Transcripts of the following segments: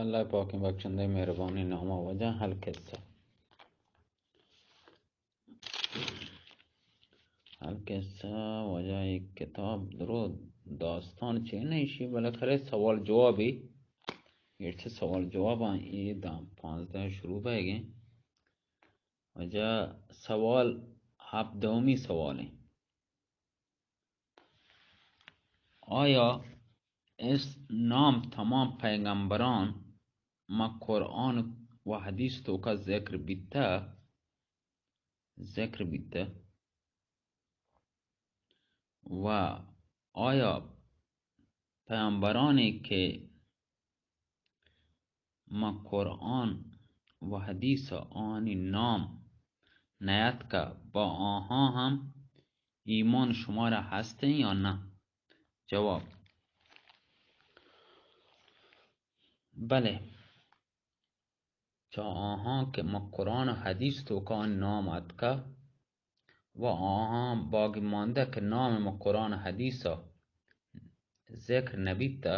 اللہ پاکیں بخشندہ مہربانی نام ءَ۔ واجہ القصہ، القصہ واجہ، اے کتاب درو داستان چے نہ ایشی، بلے خرے سوال جوابی، گرچہ سوال جواب آں، اے داں پانزدہ شروع بیگیں۔ واجہ سوال ہپدہمی سوال ایں۔ آیا اس نام تمام پیغمبران ما قرآن و حدیث توکا ذکر بیتہ، ذکر بیتہ؟ و آیا پیامبرانی کہ ما قرآن و حدیث آنی نام نیاتکہ، با آہاں ہم ایمان شمارا ہستیں یا نہ؟ جواب: بلے، چہ آہاں کہ ما قرآن و حدیث توکا نام اتکہ و آہاں باقی ماندہ کہ نام ما قرآن و حدیثا ذکر نبیتہ،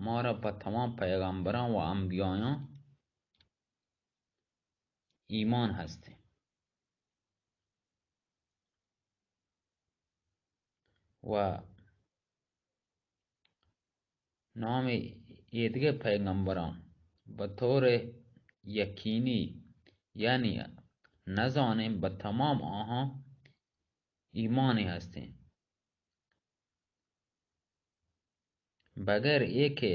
مارا پہ تمام پیغمبراں و انبیایاں ایمان ہستیں و نام ایدگہ پیغمبراں بطور یقینی، یعنی نزانیں، بہ تمام آہاں ایمانے ہستیں، بغیر اے کہ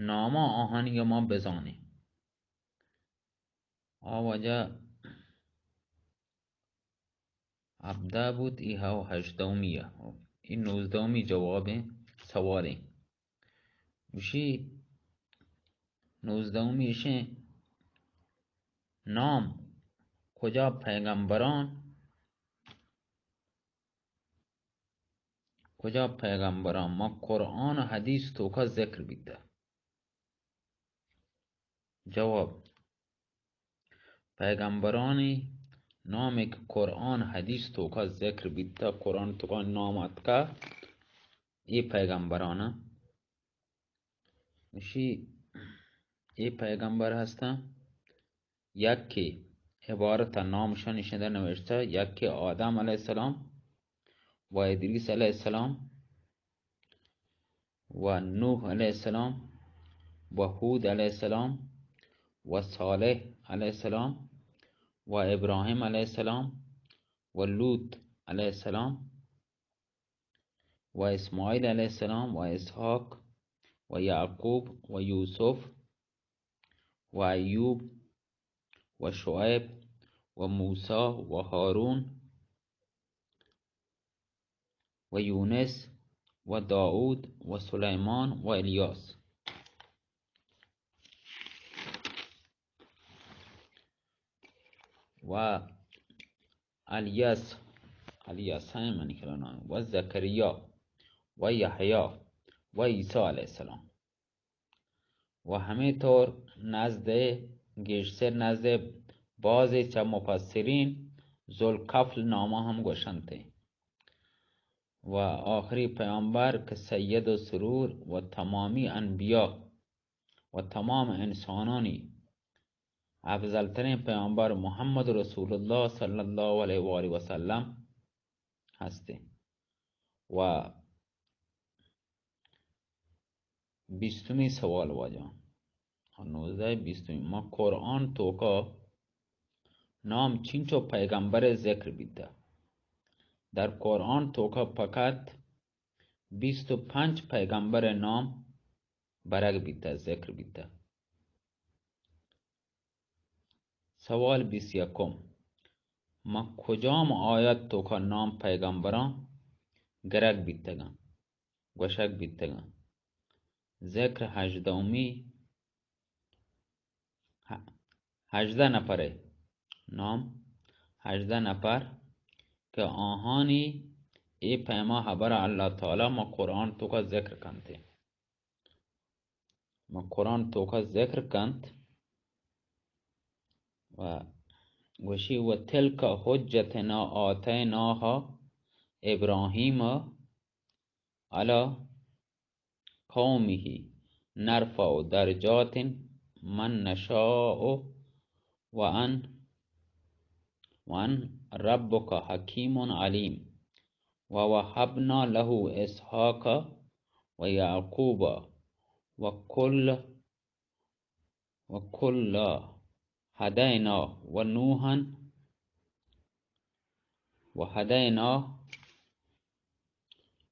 ناما آہانی ما بزانیں۔ آ واجہ ہپدہ بوت، ای ہو ہژدہمی ء، ای نوزدہمی جوابیں سوالیں۔ گوشی، نوزدہمی اشیں، نام کجا پیغمبران، کجا پیغمبران ما قرآن و حدیث توکا ذکر بیتہ؟ جواب: پیغمبرانی نامی کہ قرآن حدیث توکا ذکر بیتہ، قرآن توکا نام اتکہ، اے پیغمبران اشی، اے پیغمبر ہستاں، یکے عبارت نامشانی شدہ نوشتہ، یکے آدم علیہ السلام و ادریس علیہ السلام و نوح علیہ السلام و ہود علیہ السلام و صالح علیہ السلام و ابراہیم علیہ السلام و لوط علیہ السلام و اسماعیل علیہ السلام و اسحاق و یعقوب و یوسف و ایوب و شعیب و موسی و ہارون و یونس و داؤد و سلیمان و الیاس و الیاس، الیاس ہیں منی خیال نام، و زکریا و یحیی و عیسی علیہ السلام۔ و ہمے طور نزد، گیشتر نزد بعضے چہ مفسرین ذوالکفل نامہ ہم گوشنت۔ و آخری پیامبر کہ سید السرور و تمامی انبیاء و تمام انسانانی افضل ترین پیامبر محمد رسول اللہ صلی اللہ علیہ و آلہ وسلم ہستیں۔ و بیستمی سوال واجہ، نوزدہ بیستمی، ما قرآن توکا نام چنچو پیغمبر ذکر بیتہ؟ در قرآن توکا فقط بیست و پنچ پیغمبر نام برگ بیتہ، ذکر بیتہ۔ سوال بیست یکم، ما کجام آیت توکا نام پیغمبراں گرگ بیتگاں، گوشگ بیتگاں؟ ذکر ہژدہمی، ہ-، ہژدہ نفرے نام، ہژدہ نفر کہ آہانی اے پیما حبر اللہ تعالی ما قرآن توکا ذکر کنتے۔ ما قرآن توکا ذکر کنت و گوشی، و تلک حجتنا آتیناها ابراهیم علی قومه نرفع درجات من نشاء وأن، وأن ربك حكيم عليم. ووهبنا له إسحاق ويعقوب وكل، وكلا هدينا ونوحا، وهدينا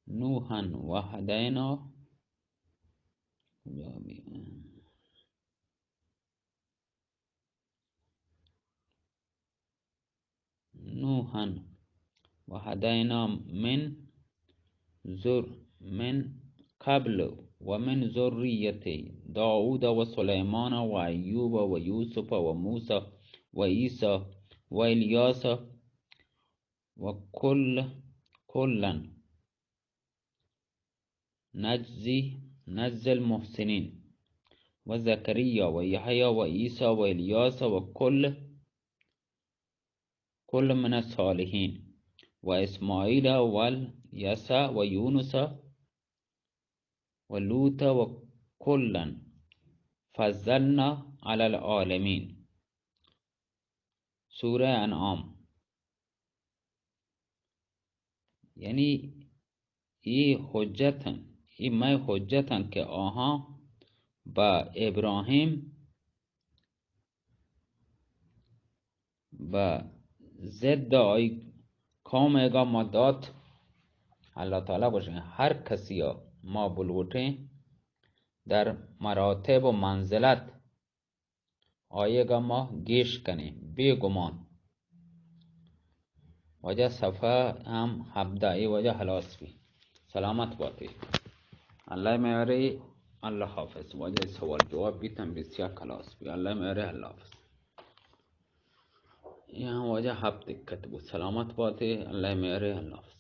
نوحا وهدينا نوحا وهدينا من ذر من قبل ومن ذريته داود وسليمان وأيوب ويوسف وموسى وعيسى وإلياس وكل، كلا نجزي، نجزي المحسنين، وزكريا ويحيى وعيسى وإلياس وكل، كل من الصالحين، وإسماعيل واليسع ويونس ولوطا وكلا فضلنا على العالمين. سورہ انعام. یعنی اے حجت انت، اے مئے حجت انت کہ آہاں بہ ابراہیم، بہ ضد آئی قوم ئیگا ما دات. اللہ تعالی گوشیں، ہر کسی ءَ ما بلوٹیں در مراتب و منزلت آئیگا ما گیش کنیں، بے گمان. واجہ صفحہ ہم ہبدہ، اے واجہ ہلاس بی. سلامت باتے. اللہ میارے، اللہ حافظ. واجہ سوال جواب بیت ہم بسیار خلاص بی. اللہ میارے، اللہ حافظ. اے ہم واجہ ہبت دقت بو. سلامت باتے، اللہ میارے، اللہ حافظ.